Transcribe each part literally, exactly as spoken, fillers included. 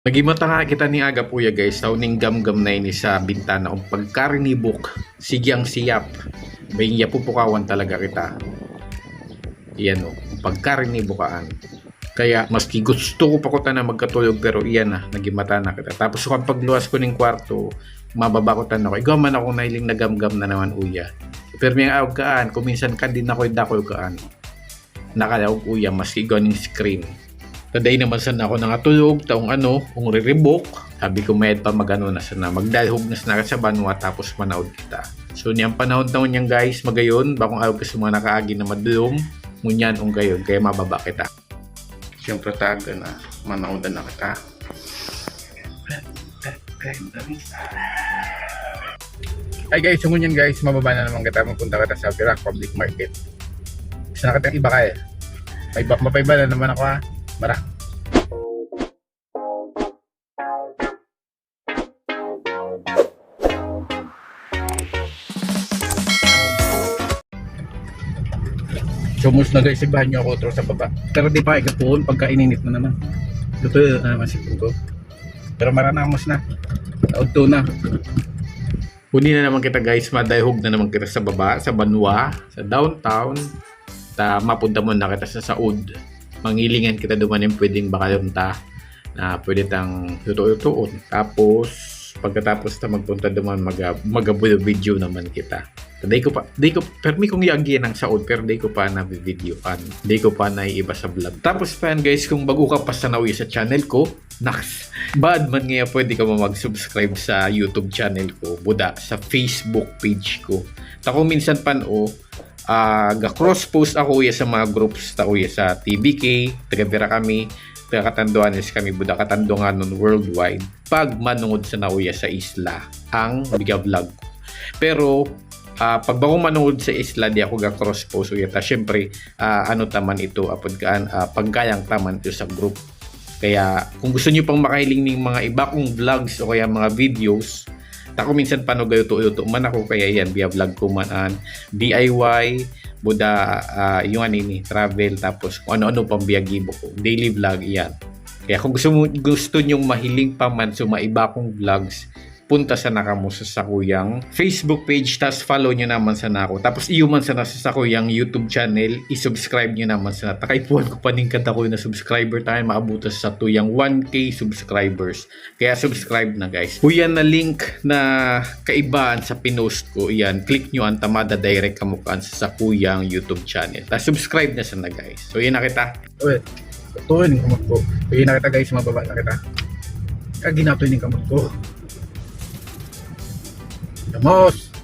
Nagimata nga kita ni agap, uya, guys, tao ning gamgam na ini sa bintana, kung pagkarinibok, sige ang siyap. Baying yapupukawan talaga kita. Iyan o, kung pagkarinibokaan. Kaya, maski gusto ko pa kuta na magkatulog, pero iyan na, nagimata na kita. Tapos, kung pagluwas ko ning kwarto, mababa ko tan ako. Igwa man akong nahiling na gamgam na naman, uya. Pero may awag kaan, kung minsan kan din ako yung dakol kaan. Nakalaog, uya, maski igwa ning screen. Taday naman sana ako nangatulog, taong ano, kung riribok. Sabi ko, mayad pa magano na sana, magdalhog na sana sa banwa, tapos manaod kita. So, niyang panahon-tahon niyan, guys, magayon, bakong awag ka sa mga nakaagi na madulom, ngunyan, ung gayon, kaya mababa kita. Siyempre, taga na, manaodan na kita. Ay guys, so ngunyan guys, mababa na naman kita, magpunta kita sa Virac Public Market. Gusto na kitang ibakal. May ba, mapaiba na naman ako ha. Mara. Sumos na guys, ibahan niyo ako otro sa baba. Pero di pa ikapon pagka ininit na naman. Luto na naman si Pugo. Pero maranamos na. Naudto na. Huni na naman kita guys, madayhog na naman kita sa baba, sa banwa, sa downtown. Ta mapunta muna kita sa saod. Mangilingan kita duman yung pwedeng bakalon ta na pwede tang luto-lutoon. Tapos pagkatapos ta magpunta duman, maga, magabulo video naman kita. Day ko pa, day ko, permi kong iagi ang saod, pero day ko pa nabivideoan. Day ko pa naiiba sa vlog. Tapos pa yan guys, kung bago ka pa sana uya sa channel ko, Naks, bad man nga pwede ka mo mag-subscribe sa YouTube channel ko, buda sa Facebook page ko. Tako minsan pan o, ah, ga-cross post ako ya sa mga groups ta uya sa T B K, taga Vera kami, taga Catanduanes kami, buda Catanduanon worldwide. Pag manungod sa nauya sa isla, ang biga vlog ko. Pero, ah, pag bako manungod sa isla, di ako ga-cross post uya ta. Syempre, ah, ano taman ito, apod kaan, ah, pagkayang taman ito sa group. Kaya kung gusto niyo pang makahiling ning mga iba kong vlogs o kaya mga videos, tako minsan panugaluto-luto man ako, kaya yan, biya vlog ko man an D I Y, buda, ah, yung ano ini, travel, tapos kung ano-ano pang biya gibo ko. Daily vlog, yan. Kaya kung gusto mo, gusto niyong mahiling pa man sa mga iba kong vlogs, punta sana kamo sa sakuyang Facebook page, tas follow nyo naman sana ako. Tapos iyo man sana sa sakuyang YouTube channel, i-subscribe nyo naman sana. Takaipuhan ko pa ning kadako na subscriber tayo, maabutan sa tuyang one K subscribers. Kaya subscribe na guys. Uyan na link na kaibaan sa pinost ko, iyan, click nyo ang tamada direct kamukaan sa sakuyang YouTube channel. Tas subscribe na sana guys. So yan na kita. Uy, tuloy ning kamot ko. Uy, na kita guys, mababa na kita. Kag ginatoy ning kamot ko. Damos!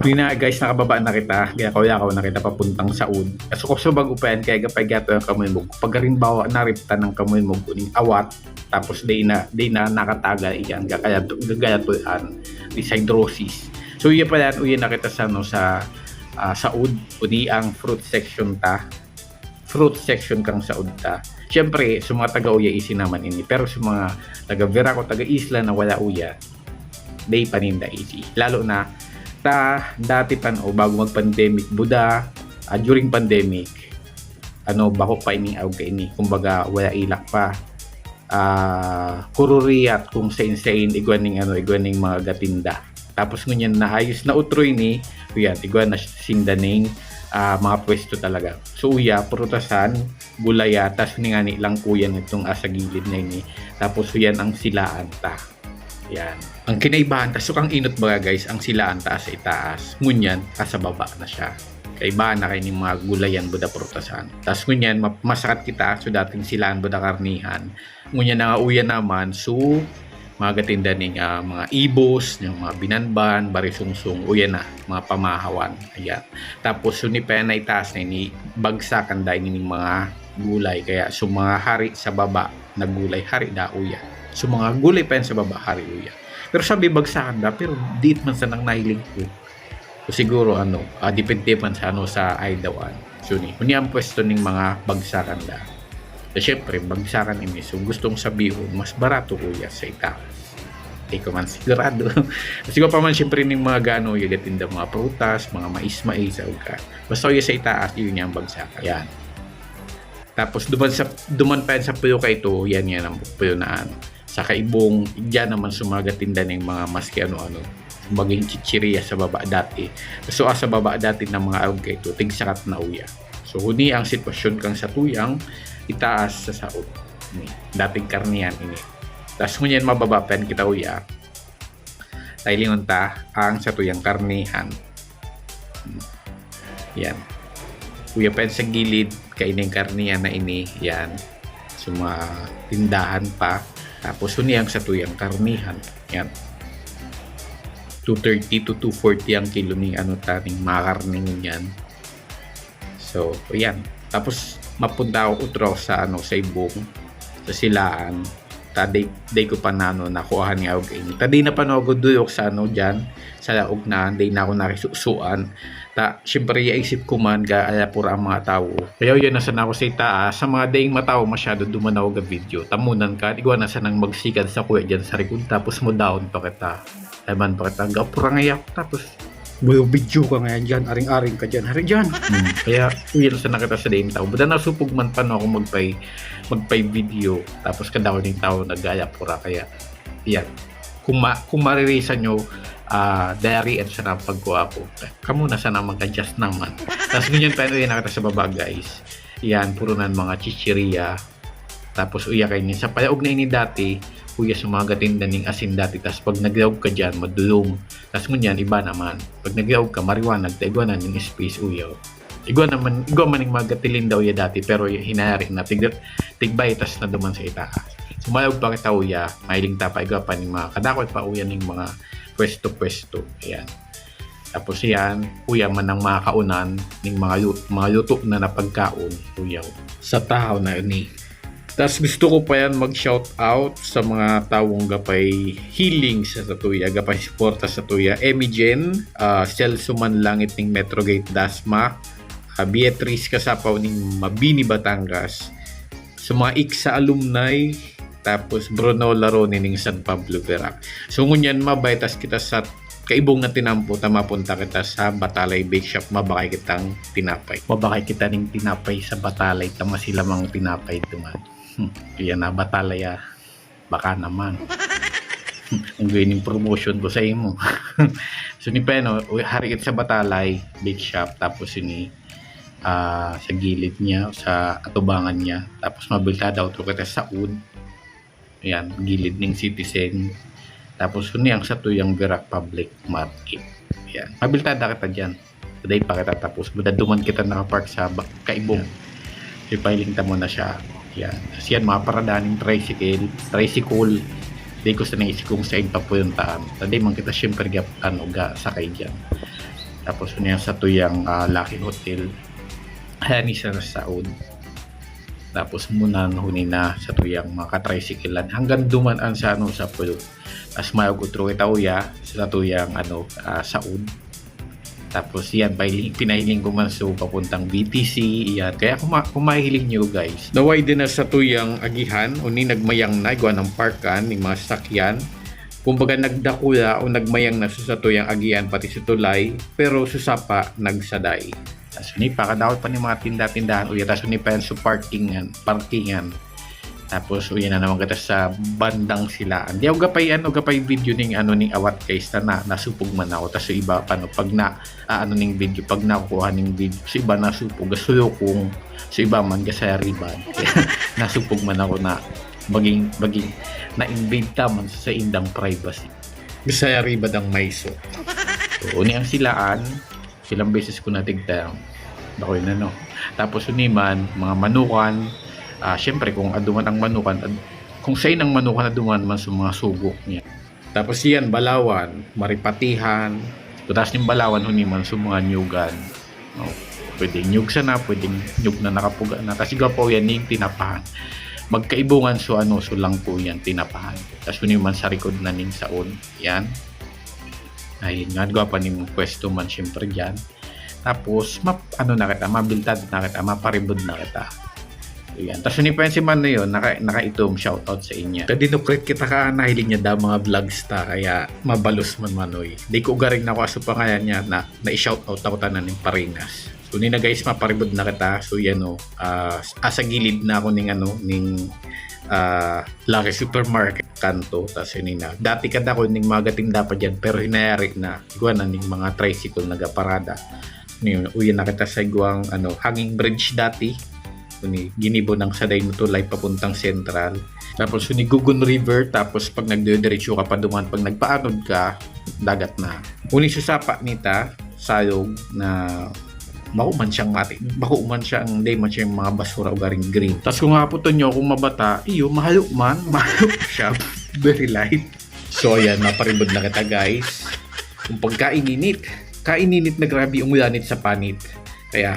Yun na guys, nakababa na kita. Kaya kawya ako na kita papuntang saod. Kaso ko sa bago pa yan, kaya gapay gato ang kamoy mo. Pag halimbawa, nariptan ng kamoy mo, kuning awat, tapos di na, di na nakatagal iyan, gagayatuan, di hydrosis. So, iya pala yan, uyan na kita sa, ano, sa ah, saod, kundi ang fruit section ta. Fruit section kang saod ta. Siyempre, sa mga taga-uya, easy naman ini. Pero sa mga taga-Virac o taga-Isla na wala uya, day paninda easy. Lalo na, ta, dati pan o bago mag-pandemic, buda, ah, during pandemic, ano, bako pa ini, awag ka ini. Kumbaga, wala ilak pa. Ah, kururiyat kung sain-sain, igwa ning, ano, igwa ning mga gatinda. Tapos ngunyan naayos na utro ini, uyan, igwa na sinda ning, ah, mga pwesto talaga. So, uya, prutasan, gulaya, tas ni ngani lang kuyan itong asa gilid na ini. Tapos, uyan ang silaan ta. Yan. Ang kinaibahan, tas sukang inot baga guys, ang silaan ta sa itaas. Ngunyan, asa baba na siya. Kaibahan na kayo ning mga gulayan, buda prutasan. Tas ngunyan, ma- masakat kita, so dating silaan, buda karnihan. Ngunyan na nga uyan naman, so, mga gatinda ning, ah, mga ibos, yung mga binanban, barisungsong, uyan na, mga pamahawan. Ayan. Tapos, so, ni pa yan na itaas na ini, bagsakan dahil ning mga gulay. Kaya, so, mga hari sa baba na gulay, hari na uyan. So, mga gulay pa yan sa baba, hari uyan. Pero sabi, bagsakan da, pero diit man sanang nahiling ko. O siguro, ano, ah, depende man sa, ano, sa ay dawan. So, ni, kung ang pwesto ning mga bagsakan da. So, syempre, bagsakan ini. So, gustong sabihin, mas barato uya sa itaas. Di ko man sigurado. Siguro pa man, syempre, ning mga gano, uya gatinda mga prutas, mga mais-mais, sa uga. Basta uya sa itaas, yun yung bagsakan. Yan. Tapos, duman sa, duman pa yan sa puyo ka ito, yan yan ang puyo na ano. sa kaibong, igya naman sa mga gatinda ning mga maski ano-ano. Maging chichiriya sa baba dati. So, ah, sa baba dati ng mga arog kaito, tigsakat na uya. So, huni ang sitwasyon kang satuyang itaas sa saog. Ni, dating karnihan ini. Tas ngunyan mababa pa yan kita uya. Tailingon ta ang satuyang karnihan. Yan. Uya pa yan sa gilid, kaining karnihan na ini. Yan. So, mga tindahan pa. Tapos, huni ang satuyang karnihan. Yan. Two thirty to two forty ang kilo ni ano ta, ning mga karne ngunyan. So, yan. Tapos, mapunta ako utro sa, ano, sa ibong, sa silaan. Ta, di, di ko pa na, ano, nakuha ni Aug ini. Ta, di na pa naguduyok sa, ano, dyan, sa laog na, di na ako nakisusuan. Ta, siyempre, yaisip ko man, ga, alapura ang mga tawo. Kaya yan, nasa na ako sa itaas. Sa mga daing matawo masyado, duman ako ga video. Tamunan ka, igwa na sanang magsigad sa kuya dyan sa likod, tapos mo down pa kita. Ay man pa kita, gapura nga yak. Tapos, video ka ngayon dyan, aring-aring ka dyan, hari dyan. Hmm, kaya, uyan sa nakita sa daing tao. Buda nasupog man pa no ako magpay, magpay video. Tapos, kadako ning tao, nagayapura. Kaya, yan. Kung, ma, kung maririsan nyo, ah, diarrhea sa pagkuha ko. Kamo na sana mag-adjust naman. Tapos, ganyan pa yun, uyan nakita sa baba, guys. Yan, puro na mga chichiriya. Tapos uya kaini, sa palaog na ini dati, uya sa mga gatinda ning asin dati, tas pag naglaog ka diyan, madulom. Tas ngunyan, iba naman. Pag naglaog ka, mariwanag, ta igwa na ning space, uya. Igwa naman, igwa man ning mga gatilinda uya dati, pero hinayari na, tig, tigbay, tas na duman sa itaas. So, mayog pa kita uya, mahiling ta pa, igwa pa ning mga kadakot pa uya ning mga pwesto-pwesto. Ayan. Tapos yan, uya man ang mga kaunan ning mga lu-, mga luto na na pagkaon, uyaw. Sa tahaw na ini. Tas gusto ko pa yan mag-shout out sa mga tawong gapay hiling sa satuya, gapay suporta sa satuya. Emi Jen, ah, Celso Manlangit ning Metrogate Dasma, ah, Beatrice Kasapaw ning Mabini, Batangas, sa mga Iksa alumni, tapos Bruno Laroni ning San Pablo, Virac. So, ngunyan, mabay tas kita sa kaibong na tinampo ta, mapunta kita sa Batalay Bake Shop, mabakay kitang tinapay. Mabakay kita ning tinapay sa Batalay, ta masilam ang tinapay duman. Hmm, iyan na, Batalay, ah. Baka naman. Ang gaining promotion ko sa imo. So, ni Peno, uy, hari kita sa Batalay Bake Shop, tapos ini, ah, sa gilid niya, sa atubangan niya. Tapos, mabilta daw to kita sa ud. Ayan, gilid ning Citizen. Tapos, huni ang satuyang Virac Public Market. Ayan. Mabilta da kita dyan. Today pa kita tapos. Buda duman kita nakapark sa ba-, kaibong. Ayan. Ipahiling ta mo na siya. Ayan. Tapos yan, mga paradahan ng tricycle. Tricycle. Di ko sa naisip kung saan papuntaan. Tadi man kita, syempre, gap, ano, ga, sakay dyan. Tapos, huni ang satuyang, ah, Lucky Hotel. Ayan, isa na sa saod. Tapos muna, huni na satuyang mga katricyclean. Hanggang duman an sa, ano, sa pulog. As mayog utro kita uya, sa satuyang, ano, ah, saod. Tapos yan, pahiling, pinahiling ko man so papuntang B T C, yan. Kaya kung, ma, kung mahiling nyo, guys, naway din na satuyang agihan, uni nagmayang na, igwa ng parkan, yung mga sasakyan. Kumbaga, nagdakula o nagmayang na sa satuyang agihan, pati sa tulay, pero sa sapa, nagsaday. Tas ni, pakadakot pa ni mga tinda-tindahan, uya, tas ni pa yan sa parkingan, parkingan. Tapos, uya na naman kita sa bandang silaan. Di ako gapay, ano, gapay video ning, ano, ning awat, guys, na, na nasupog man ako. Tas yung iba pa, no, pag na, ah, ano, ning video, pag nakukuha ning video, sa iba nasupog, gasulukong, sa iba man, gasayariban. Nasupog man ako na maging, maging, na-invade ta man sa indang privacy. Bisaya riba dang mayso. So, uni ang silaan, silang beses ko natigtang. Ako yun, ano. Tapos, uni man, mga manukan. Ah, syempre, kung aduman ang manukan, ad-, kung sa inang manukan, aduman man sa mga sugo niya. Tapos, yan, balawan, maripatihan. Pagkatapos ng balawan, uni man sa mga nyugan. No? Pwedeng nyug sana, pwedeng nyug na nakapuga na. Kasi gwapo yan, yung tinapahan. Magkaibungan, so ano, so langko yan, tinapahan. Tapos, uni man sa likod na ning saon. Yan. Ay, nga, gwapo ning pwesto man, syempre, dyan. Tapos, map, ano na kita, mabiltad na kita, maparibod na kita. Yan. Tapos, ni Pensi man na yun, naka, nakaitom, shoutout sa inyo. Tadi nukrit kita ka, nahiling niya daw mga vlogs ta, kaya mabalos man manoy. Di ko garing na ko aso pa kaya niya na, na-shoutout ako tanan ning Parinas. So, ni na guys, maparibod na kita. So, yan o, ah, asa gilid na ako ning ano, ning, ah, Lucky Supermarket kanto. Tas yun na. Dati kadakol ning mga gatinda pa dyan, pero hinayari na. Igwa na ning mga tricycle nagaparada. Yun, uya na kita sa igwang, ano, hanging bridge dati. Kuni ginibo ng saday mo tulay papuntang Central. Tapos yun, Gugun River. Tapos pag nagdidiretso ka pa duman, pag nagpaanod ka, dagat na. Uni sa sapa nita, sayog na bako man siyang mati, bako man siyang, di man siyang mga basura o garing green. Tas kung haputon nyo kung mabata, iyo, mahayo man, mahayo siya. Very light. So, ayan, maparibod na kita, guys. Kung pagkaininit, kaininit na grabe yung lanit sa panit. Kaya,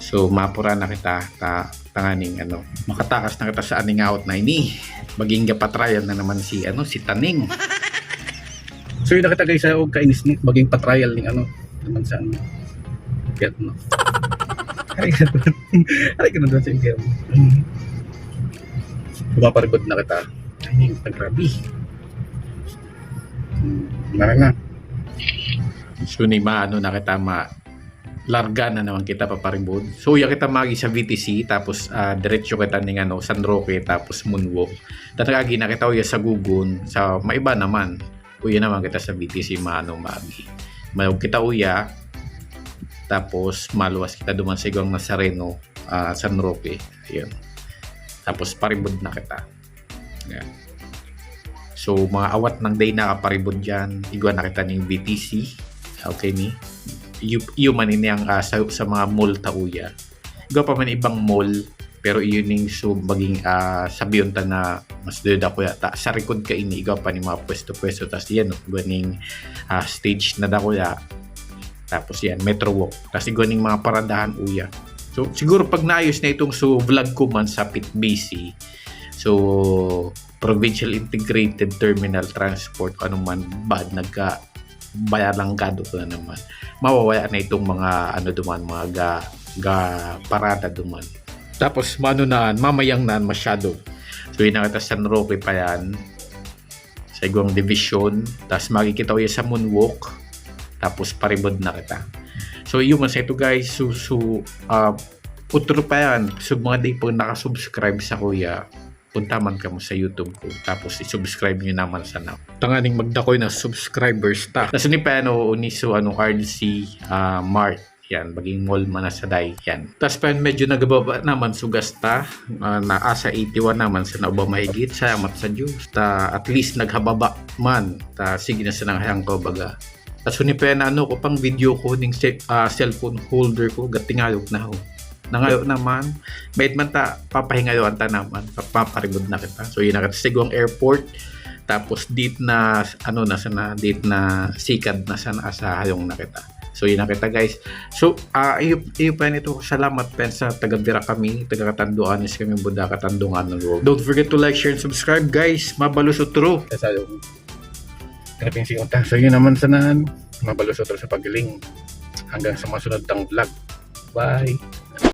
so, mapura na kita, ta, tanganing, ano, makatakas na kita sa aning awat na ini. Maging gapatrial na naman si, ano, si Taning. So, yun na kita, guys, sa og kainis ni, maging patrial ning, ano, naman sa, ano, impyerno. Aray ka na, aray ka na doon sa impyerno. Maparibod na kita. Ay, grabe. Hmm, mara na. So, ni ma, ano na kita, ma, larga na naman kita paparibod. So, uya kita magi sa V T C, tapos, ah, diretso kita ning, ano, San Roque, tapos moonwalk. Tatagagi na kita uya sa Gugun, sa maiba naman. Uya naman kita sa V T C, maano, magi. Mayog kita uya, tapos maluwas kita duman sa igwang Nazareno, ah, San Roque. Ayun. Tapos paribod na kita. Yan. So, mga awat nang day nakaparibod dyan, igwa na kita ning V T C. Okay ni? Iyo, iyo man ini ang, ah, sa, sa mga mall ta uya. Igwa pa man ibang mall, pero iyo ning so, maging, ah, sabiyon ta na mas duda ko yata. Sa likod ka ini, igwa pa ni mga pwesto-pwesto. Tas yan, no? Igwa ning, ah, stage na dakuya. Tapos yan, Metro Walk. Tas igwa ning mga paradahan uya. So, siguro pag naayos na itong so vlog ko man sa Pit B C, so, Provincial Integrated Terminal Transport, ano man ba, nagka, bayalanggado ko na naman. Mawawala na itong mga, ano duman, mga ga, ga parada duman. Tapos, mano na, mamayang na masyado. So, yun na kita, San Roque pa yan. Sa igwang division. Tapos, makikita ko yan sa moonwalk. Tapos, paribod na kita. So, yun man sa ito, guys. So, so, ah, utro pa yan. So, mga di pa nakasubscribe sa kuya, punta man kamo sa YouTube ko. Tapos, isubscribe nyo naman sana. Tanganing magdakoy na subscribers ta. Tapos, ni Peno, ni so, ano, R D C, ah, Mart. Yan, maging mall man na sa day. Yan. Tas pa medyo nagbaba naman, so gasta, ah, na asa eighty-one naman sa nauba mahigit. Salamat sa Diyos. Ta, at least naghababa man. Ta, sige na sa nanghayang ko, baga. Tas huni pa yan, ano ko pang video ko, ning se-, ah, cellphone holder ko, gatingayog na ho. Nangayo naman, maid man ta, papahingayoan ta naman, paparibod na kita. So, yun na kita sa Siguang Airport. Tapos, dit na, ano na sana, dit na sikad na sana, asa hayong na kita. So, yun na kita, guys. So, ah, iyo, iyo pa nito, salamat pen sa taga Vira kami, taga Catanduanes kami, Buda, Katandungan ng Road. Don't forget to like, share, and subscribe, guys. Mabalos utro. Sa yung, grabe yung siyon ta. So, yun naman sana, mabalos utro sa paggaling. Hanggang sa masunod tang vlog. Bye!